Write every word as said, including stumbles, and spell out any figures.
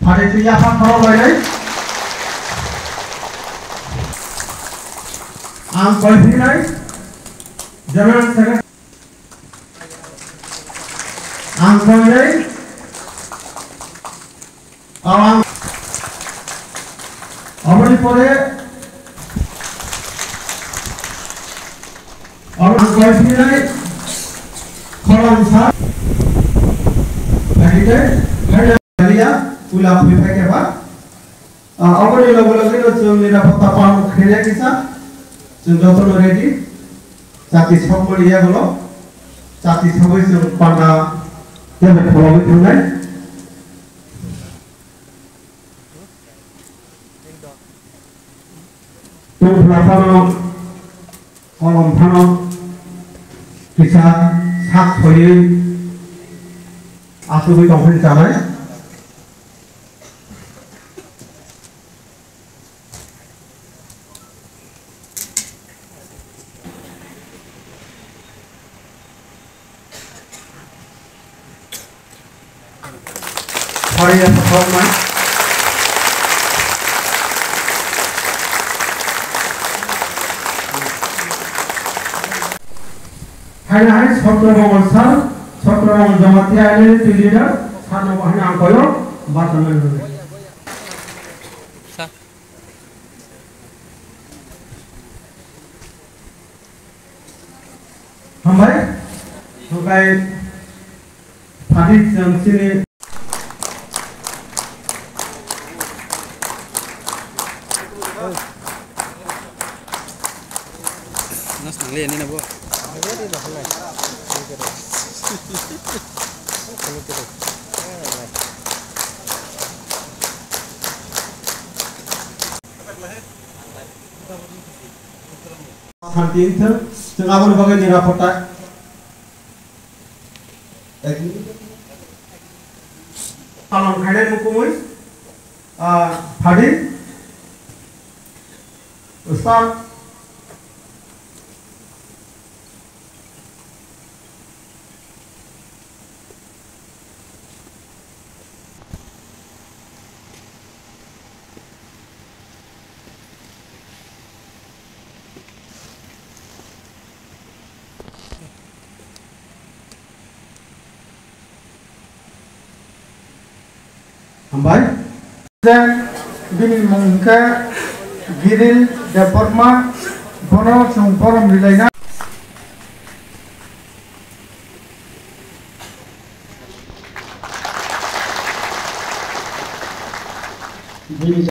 Phaidi twi yapha khorok lainai. Ang koi phinai General Secretary. Ang koi nai. Ang aboni pore ang koi phinai khorang sa. Phaidi twi phaidi ya pula phui phai khe ba. Ah, aboni loge loge no chwng nirapotta palon khainai kisa, chwng jotono ready. Chati sokmani yagulo, chati sogwi chwng panda tebo kholobwi thangnai. Tongphla phano, kolom phano, kisa sak khoiwi asugwi tongphani chanai. Hari yang performa. Hai hai Sotro Mongol sir, Sotro Mongol Jamatia L N T leader, sir no bahai ang koyo, batanai. Hambai, hambai, phaidi chwng chini. Nas nang le ni na bo. Santi wngthung, chwng aboni bagwi nirapotta. Palon khainai mukumui, ah, phaidi, start. Hambai. President, bini mung hwnkhe Giril Debbarma, bono chwng borom rilaina. Bini